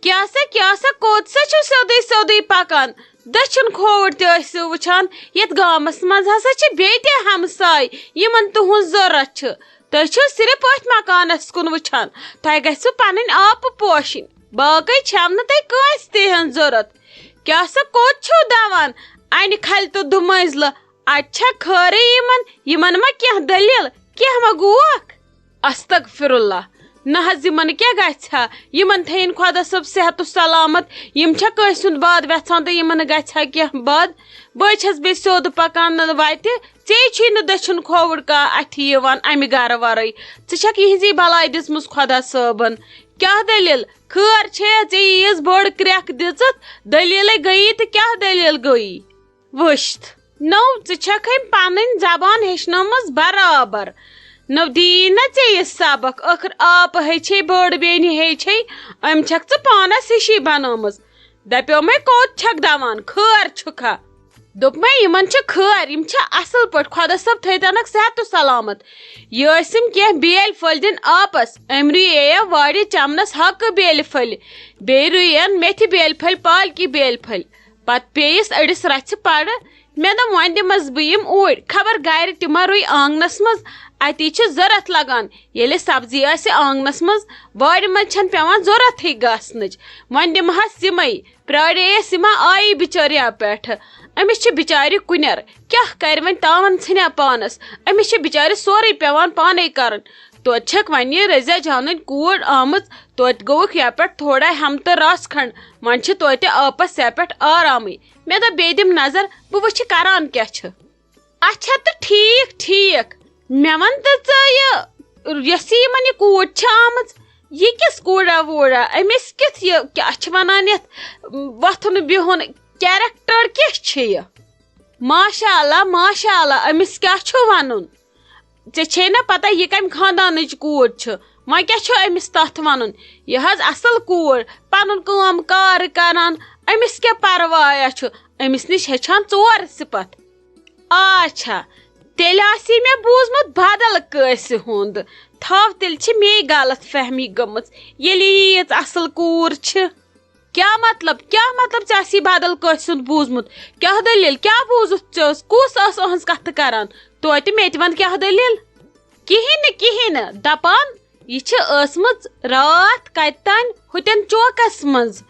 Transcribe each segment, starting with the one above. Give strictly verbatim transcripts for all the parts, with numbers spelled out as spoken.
کیٛاہ سا، کیٛاہ سا، کوٚت سا چھِو سیوٚدُے سیوٚدُے پکان؟ دٔچھُن کھووُر تہِ ٲسِو وٕچھان، یَتھ گامَس منٛز ہسا چھِ بیٚیہِ تہِ ہمساے، یِمن تُہُنٛز ضوٚرَتھ چھِ۔ تُہۍ چھِو صرف أتھۍ مکانَس کُن وٕچھان۔ تۄہہِ گژھِوٕ پنٕنۍ آپہٕ پوشِنۍ، باقٕے چھَو نہٕ تۄہہِ کٲنٛسہِ تہِ ہٕنٛز ضوٚرَتھ۔ کیٛاہ سا، کوٚت چھِو دوان؟ اَنہِ کھلہِ تہٕ دُمٲنٛزلہٕ۔ اَتہِ چھا خٲرٕے یِمن؟ یِمن ما کینٛہہ دٔلیٖل؟ کینٛہہ ما گوکھ؟ استغفر اللہ۔ نہ حظ، یِمن کیٛاہ گژھِ ہا؟ یِمن تھٲیِن خۄدا صٲب صحت و سلامت۔ یِم چھا کٲنٛسہِ ہُنٛد باد وٮ۪ژھان تہٕ یِمن گژھِ ہا کینٛہہ بد؟ بہٕ چھَس بیٚیہِ سیوٚد پکان وتہِ۔ ژےٚ چھُے نہٕ دٔچھُن کھووُر کانٛہہ اَتھِ یِوان اَمہِ گرٕ ورٲے۔ ژٕ چھَکھ یِہِنٛزٕے بلاے دِژمٕژ خۄدا صٲبن۔ کیٛاہ دٔلیٖل؟ خٲر چھے؟ ژےٚ ییٖژ بٔڑ کرٛٮ۪کھ دِژٕتھ، دٔلیٖلے گٔیی تہٕ کیٛاہ دٔلیٖل گٔیی؟ وٕچھتھ۔ نو، ژٕ چھکھ أمۍ پنٕنۍ زبان ہیٚچھنٲومٕژ برابر۔ نو دِیی نہ ژےٚ یہِ سبق، ٲخٕر آپہٕ ہیٚچھے، بٔڑ بیٚنہِ ہیٚچھے، أمۍ چھکھ ژٕ پانس ہِشی بنٲومٕژ۔ دپیومے، کوٚت چھکھ دوان، خٲر چھُکھا؟ دوٚپمے، یِمن چھِ خٲر، یِم چھِ اصل پٲٹھۍ، خۄدا صٲب تھٲوتنکھ صحت و سلامت۔ یہِ ٲسِم کینٛہہ بیلۍ پھٔلۍ دِنۍ آپس، أمۍ رُیے وارِ چمنس ہاکہٕ بیلہِ پھٔلۍ، بیٚیہِ رُیَن میتھِ بیلہِ پھٔلۍ، پالکہِ بیلہِ پھٔلۍ۔ پتہٕ پیٚیِس أڑِس رژھِ پرٕ۔ مےٚ دوٚپ، وۄنۍ دِمس بہٕ یِم اوٗرۍ، خبر گرِ تہِ ما رُوِ آنگنس منٛز، اتی چھِ ضروٗرت لگان۔ ییٚلہِ سبزی آسہِ آنگنس منٛز، وارِ منٛز چھَنہٕ پٮ۪وان ضروٗرتھٕے گژھنٕچ۔ وۄنۍ دِمہٕ ہس یِمے۔ پرٛارییَس، یہِ ما آیی بِچٲرۍ یَپٮ۪ٹھ؟ أمِس چھِ بِچارِ کُنٮ۪ر، کیٛاہ کَرِ وۄنۍ، تاوَن ژھٕنیا پانَس؟ أمِس چھِ بِچارِ سورُے پٮ۪وان پانَے کَرُن۔ توتہِ چھَکھ وۄنۍ یہِ رٔزیا جانٕنۍ کوٗر آمٕژ، توتہِ گوٚوُکھ یَپٮ۪ٹھ تھوڑا ہٮ۪متہٕ رَژھ کھنٛڈ، وۄنۍ چھِ توتہِ آپَس یَپٮ۪ٹھ آرامٕے۔ مےٚ دوٚپ، بیٚیہِ دِم نظر، بہٕ وٕچھِ کَران کیٛاہ چھِ۔ اچھا تہٕ ٹھیٖک، ٹھیٖک۔ مےٚ وَن تہٕ ژٕ، یہِ یۄس یہِ یِمَن یہِ کوٗر چھِ آمٕژ، یہِ کِژھ کوٗرا ووٗرا؟ أمِس کِتھ، یہِ کیٛاہ چھِ وَنان یَتھ، وۄتھُن بِہُن، کیریکٹر کیٛاہ چھِ یہِ؟ ماشاء اللہ، ماشاء اللہ، أمِس کیٛاہ چھُ وَنُن؟ ژےٚ چھے نا پتہ یہِ کمہِ خاندانٕچ کوٗر چھِ؟ وۄنۍ کیٛاہ چھُ أمِس تَتھ وَنُن؟ یہِ حظ اَصٕل کوٗر، پَنُن کٲم کار کران، أمِس کیٛاہ پروایا چھُ؟ أمِس نِش ہیٚچھان ژور صِفت۔ آچھا، تیٚلہِ آسی مےٚ بوٗزمُت بدل کٲنٛسہِ ہُنٛد۔ تھاو، تیٚلہِ چھِ مے غلط فہمی گٔمٕژ، ییٚلہِ یہِ ییٖژ اَصٕل کوٗر چھِ۔ کیٛاہ مطلب؟ کیٛاہ مطلب ژےٚ آسی بدل کٲنٛسہِ ہُنٛد بوٗزمُت؟ کیٛاہ دٔلیٖل؟ کیٛاہ بوٗزُتھ ژےٚ ٲس؟ کُس ٲس أہنٛز کتھٕ کران؟ توتہِ مےٚ تہِ وَن کیٛاہ دٔلیٖل؟ کِہیٖنۍ نہٕ، کِہیٖنۍ نہٕ۔ دَپان، یہِ چھِ ٲسمٕژ راتھ کَتہِ تام ہُتٮ۪ن چوکَس منٛز۔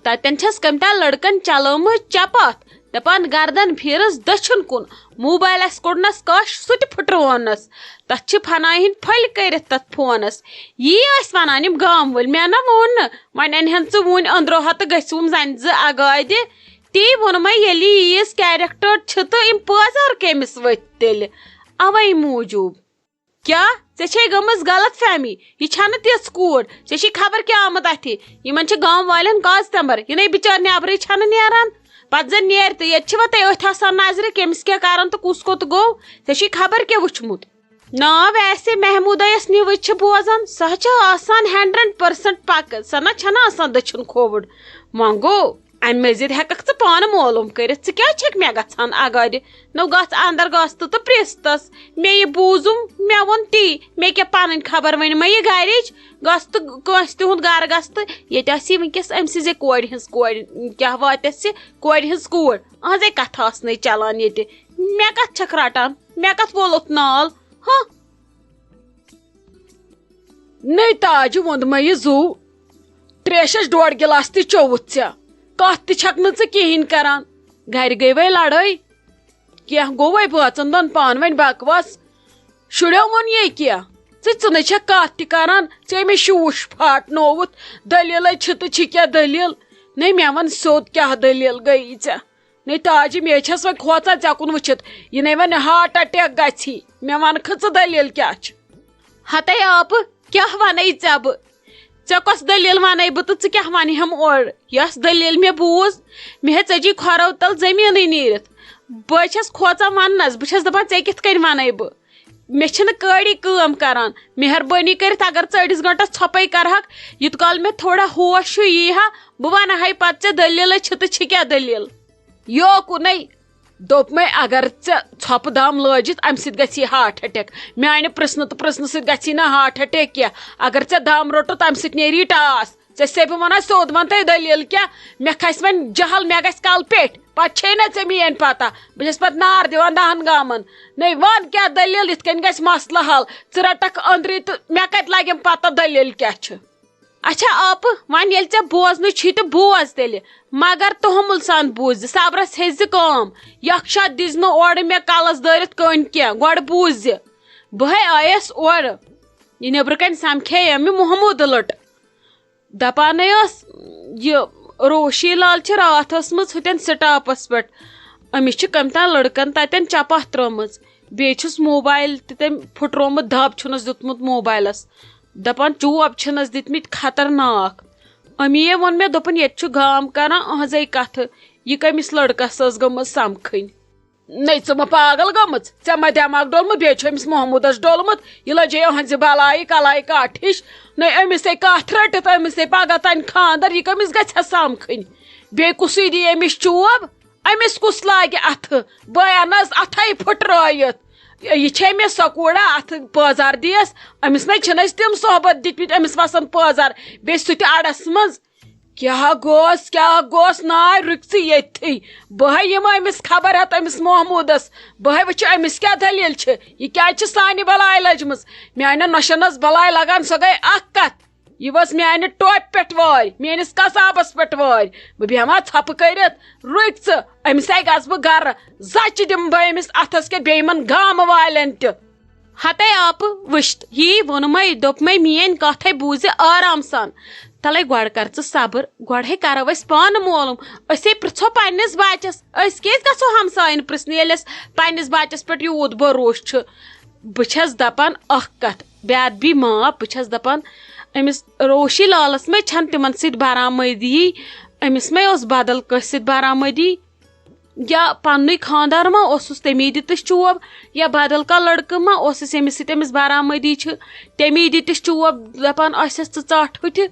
تَتٮ۪ن چھَس کٔمۍ تام لٔڑکَن چلٲومٕژ چپاتھ۔ دَپان، گردن پھیٖرٕس دٔچھُن کُن، موبایلَس کوٚڑنَس کَش، سُہ تہِ پھٕٹروونَس۔ تَتھ چھِ فنایہِ ہٕنٛدۍ پھٔلۍ کٔرِتھ تَتھ فونَس۔ یی ٲسۍ وَنان یِم گام وٲلۍ، مےٚ نہ ووٚن نہٕ۔ وۄنۍ اَنہِ ہَن ژٕ وُنۍ أنٛدرو ہا تہٕ گٔژھِوُم زَنہِ زٕ اَگادِ۔ تی ووٚنمَے، ییٚلہِ یہِ ییٖژ کیریکٹر چھِ تہٕ یِم پٲزار کٔمِس ؤتھۍ تیٚلہِ؟ اَوَے موٗجوٗب۔ کیٛاہ؟ ژےٚ چھے گٔمٕژ غلط فہمی؟ یہِ چھَنہٕ تِژھ کوٗر۔ ژےٚ چھے خبر کیٛاہ آمُت اَتھِ۔ یِمَن چھِ گامہٕ والٮ۪ن کاز تٮ۪مبَر۔ یِنَے بِچٲر نٮ۪برٕے چھَنہٕ نیران۔ پَتہٕ زَن نیرِ تہٕ ییٚتہِ چھِ وۄنۍ تۄہہِ أتھۍ آسان نظرِ، کٔمِس کیٛاہ کَرُن تہٕ کُس کوٚت گوٚو۔ ژےٚ چھُے خبر کیٛاہ وٕچھمُت۔ نا، ویسے محمودہ یۄس نِوٕز چھِ بوزان، سۄ چھِ آسان ہنڈریڈ پٔرسنٹ پکہٕ، سۄ نہ چھنہٕ آسان دٔچھُن کھووُر۔ وۄنۍ گوٚو، امہِ مٔزیٖد ہٮ۪ککھ ژٕ پانہٕ معلوم کٔرِتھ، ژٕ کیٛازِ چھکھ مےٚ گژھان اگادِ؟ نو گژھ اندر گژھ تہٕ، تہٕ پرژھ تس۔ مےٚ یہِ بوٗزُم، مےٚ ووٚن تی، مےٚ کیٛاہ پنٕنۍ خبر ؤنۍ مےٚ یہِ گرِچ؟ گژھ تہٕ کٲنٛسہِ تِہُنٛد گرٕ گژھ تہٕ ییٚتہِ آسی وٕنکیٚس أمۍ سٕنٛزے کورِ ہٕنٛز کورِ، کیٛاہ واتٮ۪س یہِ کورِ ہٕنٛز کوٗر؟ أہنٛزے کتھٕ آسنَے چلان ییٚتہِ۔ مےٚ کتھ چھکھ رٹان؟ مےٚ کتھ وولُتھ نال؟ ہہ۔ نے تاجہِ ووٚند مےٚ یہِ زُو، تریشس ڈۄڈ گلاس تہِ چوٚوُتھ ژےٚ، کتھ تہِ چھکھ نہٕ ژٕ کِہیٖنۍ کران۔ گرِ گٔے وۄنۍ لڑٲے، کینٛہہ گوٚو وۄنۍ بٲژن دۄن پانہٕ ؤنۍ بکواس۔ شُریو ووٚن یے کینٛہہ، ژٕ، ژٕ نے چھکھ کتھ تہِ کران، ژےٚ مےٚ شوٗش پھاٹنووُتھ، دٔلیٖلے چھِ تہٕ چھِ کیٛاہ دٔلیٖل؟ نے مےٚ وَن سیوٚد کیٛاہ دٔلیٖل گٔیی ژےٚ؟ نے تاجہِ، مے چھَس وۄنۍ کھوژان ژےٚ کُن وٕچھِتھ۔ یہِ نے وۄنۍ ہارٹ اٹیک گژھی۔ مےٚ وَنکھٕ ژٕ دٔلیٖل کیٛاہ چھِ؟ ہتے آپہٕ، کیٛاہ وَنے ژےٚ بہٕ؟ ژےٚ کۄس دٔلیٖل وَنے بہٕ تہٕ ژٕ کیٛاہ وَنہِ ہَم اورٕ؟ یۄس دٔلیٖل مےٚ بوٗز، مےٚ ہیٚژ ژٔجی کھۄرو تَل زٔمیٖنٕے نیٖرِتھ۔ بہٕ چھَس کھوژان وَننَس، بہٕ چھَس دَپان ژےٚ کِتھ کٔنۍ وَنے بہٕ؟ مےٚ چھِنہٕ کٲڑی کٲم کَران۔ مہربٲنی کٔرِتھ اگر ژٕ أڑِس گٲنٛٹَس ژھۄپَے کَرٕہَکھ، یوٗت کال مےٚ تھوڑا ہوش ہیوٗ یی ہا، بہٕ وَنہٕ ہَے پَتہٕ ژےٚ دٔلیٖلَے چھِ تہٕ چھِ کیٛاہ دٔلیٖل۔ یوکُنَے دوٚپمَے، اگر ژےٚ ژھۄپہٕ دام لٲجِتھ، اَمہِ سۭتۍ گژھی ہارٹ اٹیک۔ میٛانہِ پرٛژھنہٕ تہٕ پرٛژھنہٕ سۭتۍ گژھی نہٕ ہارٹ اٹیک کینٛہہ۔ اگر ژےٚ دام روٚٹُتھ، اَمہِ سۭتۍ نیری ٹاس۔ ژےٚ چھسے بہٕ ونان سیوٚد، ون تہٕ دٔلیٖل کیٛاہ؟ مےٚ کھسہِ وۄنۍ جہل، مےٚ گژھِ کلہٕ پیٚٹھۍ، پتہٕ چھے نہ ژےٚ میٲنۍ پتہ، بہٕ چھس پتہٕ نار دِوان دہن گامن۔ نے ون کیٛاہ دٔلیٖل، یِتھ کٔنۍ گژھِ مسلہٕ حل؟ ژٕ رٹکھ أنٛدری تہٕ مےٚ کتہِ لگٮ۪م پتہ دٔلیٖل کیٛاہ چھِ؟ اچھا آپہٕ، وۄنۍ ییٚلہِ ژےٚ بوزنٕے چھی تہٕ بوز تیٚلہِ، مگر توٚہمُل سان بوٗزِ، صبرس ہیٚزِ کٲم۔ یکھشا دِزِ نہٕ اورٕ مےٚ کلس دٲرِتھ کٔنۍ کینٛہہ، گۄڈٕ بوٗزِ۔ بہٕ ہے آیس اورٕ، یہِ نیٚبرٕ کنہِ سمکھے أمۍ محموٗدٕ لٔٹ۔ دپانے ٲس، یہِ روشی لال چھِ راتھ ٲسمٕژ ہُتٮ۪ن سٹاپس پٮ۪ٹھ۔ أمِس چھِ کٔمۍ تام لٔڑکن تتٮ۪ن چپاتھ ترٲومٕژ۔ بیٚیہِ چھُس موبایل تہِ تٔمۍ پھُٹرومُت، دب چھُنس دیُتمُت موبایلس۔ دپان چوب چھِنس دِتمٕتۍ خطرناک۔ امیے ووٚن مےٚ، دوٚپُن، "ییٚتہِ چھُ گام کران أہنٛزے کتھٕ، یہِ کٔمِس لٔڑکس ٲس گٔمٕژ سمکھٕنۍ؟" نے ژٕ ما پاگل گٔمٕژ؟ ژےٚ ما دٮ۪ماغ ڈوٚلمُت؟ بیٚیہِ چھُ أمِس محمودس ڈوٚلمُت۔ یہِ لجے أہنٛزِ بلاے کلاے کٹھ ہِش۔ نے أمِس ہے کتھ رٔٹِتھ، أمِس ہے پگاہ تانۍ خانٛدر، یہِ کٔمِس گژھِ ہا سمکھٕنۍ؟ بیٚیہِ کُسٕے دی أمِس چوب؟ أمِس کُس لاگہِ اَتھٕ؟ بہٕ اَنہٕ حظ اَتھَے پھٕٹرٲیِتھ۔ یہِ چھے مےٚ سۄ کوٗرا اَتھٕ پٲزار دِیَس۔ أمِس نَے چھِنہٕ أسۍ تِم صحبت دِتمٕتۍ، أمِس وَسَن پٲزار۔ بیٚیہِ سُہ تہِ اَڑَس منٛز۔ کیٛاہ گوٚژھ، کیٛاہ گوٚژھ؟ ناے رُکہِ ژٕ ییٚتھٕے۔ بہٕ ہے یِمہٕ أمِس خبر ہٮ۪تھ، أمِس محموٗدَس۔ بہٕ ہے وٕچھٕ أمِس کیٛاہ دٔلیٖل چھِ۔ یہِ کیٛازِ چھِ سانہِ بَلاے لٔجمٕژ؟ میٛانٮ۪ن نۄشَن ٲس بَلاے لَگان، سۄ گٔے اَکھ کَتھ۔ یہِ ؤژھ میانہِ ٹوپہِ پٮ۪ٹھ وٲرۍ، میٲنِس قصابس پٮ۪ٹھ وٲرۍ۔ بہٕ بیٚہمہٕ ہا ژھۄپہٕ کٔرِتھ؟ رُکۍ ژٕ، أمِس ہے گژھٕ بہٕ گرٕ۔ زچہِ دِمہٕ بہٕ أمِس اَتھس کٮ۪تھ بیٚیہِ یِمن گامہٕ والٮ۪ن تہِ۔ ہتے آپہٕ وٕچھتھ یی ووٚنمَے، دوٚپمَے، "میٲنۍ کَتھ ہے بوٗزِ آرام سان۔ تَلَے گۄڈٕ کر ژٕ صبر، گۄڈٕ ہے کرو أسۍ پانہٕ معلوم۔ أسۍ ہے پرٛژھو پننِس بچس، أسۍ کیٛازِ گژھو ہمساین پرٛژھنہِ، ییٚلہِ اَسہِ پننِس بچس پٮ۪ٹھ یوٗت بھروسہٕ چھُ؟" بہٕ چھَس دَپان اَکھ کَتھ، بے ادبی معاف، بہٕ چھَس دَپان أمِس روشی لالَس مَے چھَنہٕ تِمَن سۭتۍ برآمدی، أمِس مَے اوس بدل کٲنٛسہِ سۭتۍ برآمدی، یا پننُے خانٛدار ما اوسُس تٔمی دیُتُس چوب، یا بدل کانٛہہ لڑکہٕ ما اوسُس ییٚمِس سۭتۍ أمِس برآمدی چھِ، تٔمی دیُتُس چوب دَپان آسٮ۪س ژٕ ژاٹھ ہُتہِ۔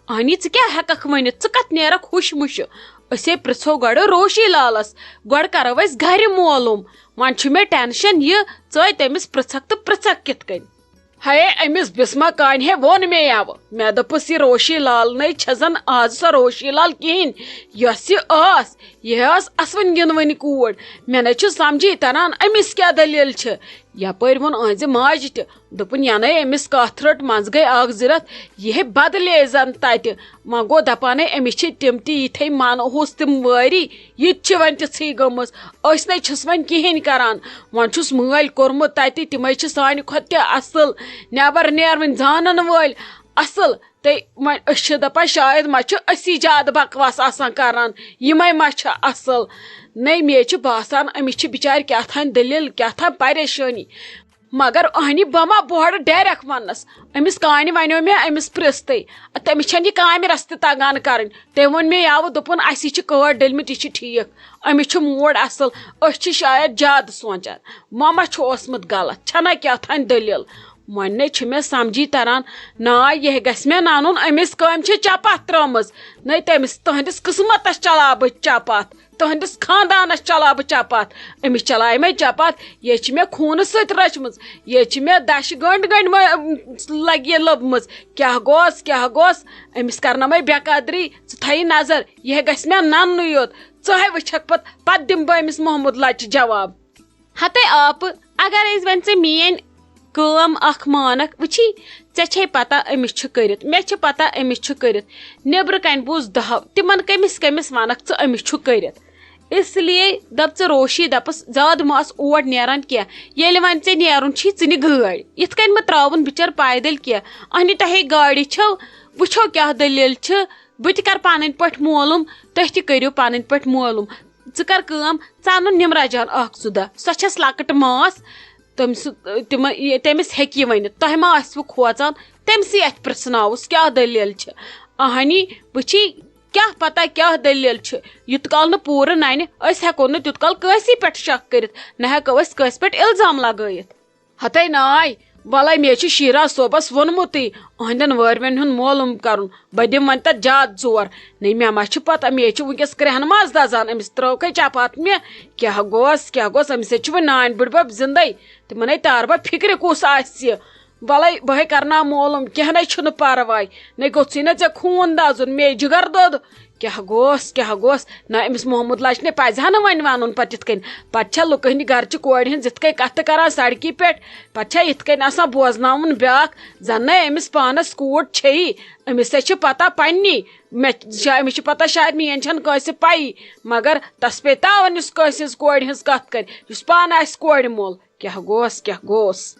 اہنی، ژٕ کیٛاہ ہٮ۪ککھ ؤنِتھ؟ ژٕ کتھ نیرکھ ہُش مُشہِ؟ أسے پرژھو گۄڈٕ روشی لالس، گۄڈٕ کرو أسۍ گرِ معلوم۔ وۄنۍ چھُ مےٚ ٹینشن یہِ، ژٲے تٔمِس پرژھکھ تہٕ پرژھکھ کِتھ کٔنۍ؟ ہے، أمِس بسمہ کانہِ ہے ووٚن مےٚ یَوٕ۔ مےٚ دوٚپُس، یہِ روشی لال نَے چھےٚ زن آز سۄ روشی لال کِہیٖنۍ، یۄس یہِ ٲس۔ یہِ ٲس اسوٕنۍ گِنٛدوٕنۍ کوٗر۔ مےٚ نَے چھُ سمجھی تران، أمِس کیٛاہ دٔلیٖل چھِ۔ یپٲرۍ ووٚن أہنٛزِ ماجہِ تہِ، دوٚپُن، "ینَے أمِس کتھ رٔٹ، منٛزٕ گٔے اکھ زٕ رٮ۪تھ، یہِ ہے بدلے زن تتہِ۔ وۄنۍ گوٚو دپانے أمِس چھِ تِم تہِ یِتھے من اوس تِم وٲری، یہِ تہِ چھِ وۄنۍ تِژھٕے گٔمٕژ۔ أسۍ نے چھِس وۄنۍ کِہیٖنۍ کران۔ وۄنۍ چھُس مٲلۍ کوٚرمُت تتہِ، تِمے چھِ سانہِ کھۄتہٕ تہِ اصل، نٮ۪بر نیرٕ وۄنۍ زانن وٲلۍ اصل۔ تہٕ وۄنۍ أسۍ چھِ دپان، شاید ما چھِ أسی زیادٕ بکواس آسان کران، یِمے ما چھِ اصل۔ نے، مےٚ چھِ باسان، أمِس چھِ بچارِ کیٛاہ تام دٔلیٖل، کیٛاہ تام پریشٲنی۔ مگر اہنی، بہٕ ما بۄہرٕ ڈایریکٹ وننس؟ أمِس کانہِ ونیو مےٚ، أمِس پرژھ تہٕ، تٔمِس چھنہٕ یہِ کامہِ رستہٕ تگان کرٕنۍ۔ تٔمۍ ووٚن مےٚ یوٕ، دوٚپُن، "اسی چھِ کٲڈ ڈٔلمٕتۍ، یہِ چھِ ٹھیٖک، أمِس چھُ موڈ اصل، أسۍ چھِ شاید زیادٕ سونچان، ما ما چھُ اوسمُت غلط، چھنا کیٛاہ تام دٔلیٖل؟" وۄنۍ نے چھُ مےٚ سمجھی تران، نا، یہِ گژھِ مےٚ ننُن، أمِس کٲمۍ چھِ چپاتھ ترٲومٕژ۔ نے تٔمِس، تُہنٛدِس قٕسمتس چلاو بہٕ چپاتھ، تُہنٛدِس خاندانس چلاو بہٕ چپاتھ۔ أمِس چلایہِ مےٚ چپاتھ، یہِ چھِ مےٚ خوٗنہٕ سۭتۍ رٔچھمٕژ، یہِ چھِ مےٚ دَشہِ گٔنٛڈۍ گٔنٛڈۍ مہ-، لگہِ یہِ لٔبمٕژ۔ کیٛاہ گوٚس، کیٛاہ گوٚس؟ أمِس کرنٲومَے بے قدری۔ ژٕ تھٲیِن نظر، یہِ گژھِ مےٚ نننُے یوت۔ ژٕ ہے وٕچھکھ پتہٕ، پتہٕ دِمہٕ بہٕ أمِس محمود لچہِ جواب۔ ہتے آپہٕ، اگر أسۍ وۄنۍ ژےٚ میٲنۍ کٲم اکھ مانکھ، وٕچھی، ژےٚ چھے پتہ أمِس چھُ کٔرِتھ، مےٚ چھِ پتہ أمِس چھُ کٔرِتھ۔ نیٚبرٕ کنہِ بوٗز دہو، تِمن کٔمِس کٔمِس ونکھ ژٕ أمِس چھُ کٔرِتھ؟ اس لیے دپ ژٕ روشی، دپس زیادٕ ما آس اور نیران کینٛہہ۔ ییٚلہِ وۄنۍ ژےٚ نیرُن چھی، ژٕ نہِ گٲڑۍ۔ یِتھ کٔنۍ مہ تراوُن بچار پیدل کینٛہہ۔ اہنہِ تۄہے گاڑِ چھو، وٕچھو کیٛاہ دٔلیٖل چھِ۔ بہٕ تہِ کرٕ پنٕنۍ پٲٹھۍ معلوم، تُہۍ تہِ کٔرِو پنٕنۍ پٲٹھۍ معلوم۔ ژٕ کر کٲم، ژٕ اَنُن نِمرا جان اکھ زٕ دۄہ، سۄ چھَس لۄکٕٹ ماس، تٔمۍ سُہ، تِمن، یہِ، تٔمِس ہیٚکہِ یہِ ؤنِتھ، تۄہہِ ما آسِوٕ کھوژان؟ تٔمسٕے اَتھِ پرٛژھناوُس کیٛاہ دٔلیٖل چھِ۔ اہنی، وٕچھی، کیٛاہ پتہ کیٛاہ دٔلیٖل چھِ۔ یُت کال نہٕ پوٗرٕ نَنہِ، أسۍ ہٮ۪کو نہٕ تیُت کال کٲنٛسی پٮ۪ٹھ شک کٔرِتھ، نہ ہٮ۪کو أسۍ کٲنٛسہِ پٮ۪ٹھ الزام لگٲیِتھ۔ ہتے ناے، وَلَے مےٚ چھُ شیرا صٲبَس ووٚنمُتٕے، أہنٛدٮ۪ن وٲرۍوٮ۪ن ہُنٛد معلوٗم کَرُن۔ بہٕ دِمہٕ وۄنۍ تَتھ زیادٕ زور۔ نَے، مےٚ ما چھُ پَتہ، مےٚ چھُ وٕنۍکٮ۪س کرٛٮ۪ہن ماز دَزان۔ أمِس ترٛٲوکھَے چپاتھ مےٚ۔ کیٛاہ گوٚس، کیٛاہ گوٚس؟ أمِس ہے چھُ وۄنۍ نانۍ بٕڈبَب زِندَے۔ تِمَن ہے تارٕ بہٕ فِکرِ کُس آسہِ۔ وَلَے، بہٕ ہے کَرناو معلوٗم، کینٛہہ نَے چھُنہٕ پَرواے۔ نَے گوٚژھُے نہ ژےٚ خوٗن دَزُن، مے جِگر دۄد۔ کیٛاہ گوٚوس، کیٛاہ گوٚوس؟ نہ، أمِس محمد لَچنہِ پَزِ ہا نہٕ وۄنۍ وَنُن پَتہٕ یِتھ کٔنۍ۔ پَتہٕ چھےٚ لُکہٕ ہٕنٛدِ گَرچہِ کورِ ہٕنٛز یِتھ کٔنۍ کَتھٕ کَران سڑکہِ پٮ۪ٹھ۔ پَتہٕ چھےٚ یِتھ کٔنۍ آسان بوزناوُن بیٛاکھ، زَن نَے أمِس پانَس کوٗر چھیی۔ أمِس ہے چھِ پَتہ پنٛنی۔ مےٚ شا-، أمِس چھِ پَتہ شاید میٛٲنۍ چھَنہٕ کٲنٛسہِ پَیی، مگر تَس پیٚیہِ تاوَن یُس کٲنٛسہِ ہٕنٛز کورِ ہٕنٛز کَتھ کَرِ، یُس پانہٕ آسہِ کورِ مول۔ کیٛاہ گوٚوس، کیٛاہ گوٚوس؟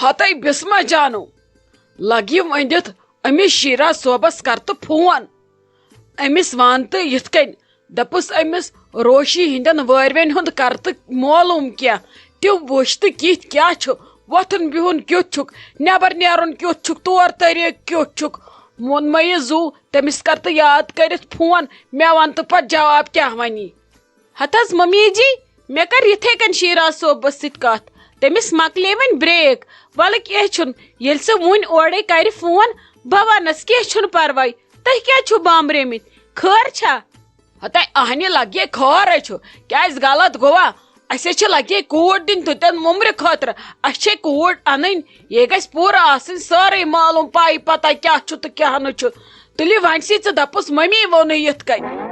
ہتَے بسمہ جانو، لگیو أنِتھ أمِس شیرا صٲبس کر تہٕ فون۔ أمِس وَن تہٕ یِتھ کٔنۍ، دَپُس أمِس روشی ہٕنٛدٮ۪ن وٲرۍوٮ۪ن ہُنٛد کر تہٕ معلوٗم کینٛہہ۔ تِم وٕچھ تہٕ کِتھ کیٛاہ چھُ، وۄتھُن بِہُن کیُتھ چھُکھ، نٮ۪بر نیرُن کیُتھ چھُکھ، طور طریٖقہٕ کیُتھ چھُکھ۔ ووٚنمَے یہِ زُو، تٔمِس کر تہٕ یاد کٔرِتھ فون، مےٚ وَن تہٕ پتہٕ جواب کیٛاہ وَنی۔ ہتہٕ حظ ممی جی، مےٚ کٔر یِتھَے کٔنۍ شیراز صٲبس سۭتۍ کتھ۔ تٔمِس مۄکلے وۄنۍ break۔ وَلہٕ کینٛہہ چھُنہٕ، ییٚلہِ سُہ وُنۍ اورَے کَرِ فون، بہٕ وَنَس، کینٛہہ چھُنہٕ پَرواے۔ تُہۍ کیٛازِ چھِو بامبریمٕتۍ؟ خٲر چھا؟ ہتَے اہنہِ لگے خٲرے چھُ، کیٛازِ غلط گوٚوا؟ اَسہِ ہے چھِ لگے کوٗر دِنۍ تُہٕنٛدٮ۪ن مُمرِ خٲطرٕ۔ اَسہِ چھے کوٗر اَنٕنۍ، یے گژھِ پوٗرٕ آسٕنۍ سٲرٕے معلوٗم، پَے پَتہ کیٛاہ چھُ تہٕ کیٛاہ نہٕ چھُ۔ تُلہِ وۄنۍ سی ژٕ دَپُس مٔمی ووٚنُے یِتھ کٔنۍ۔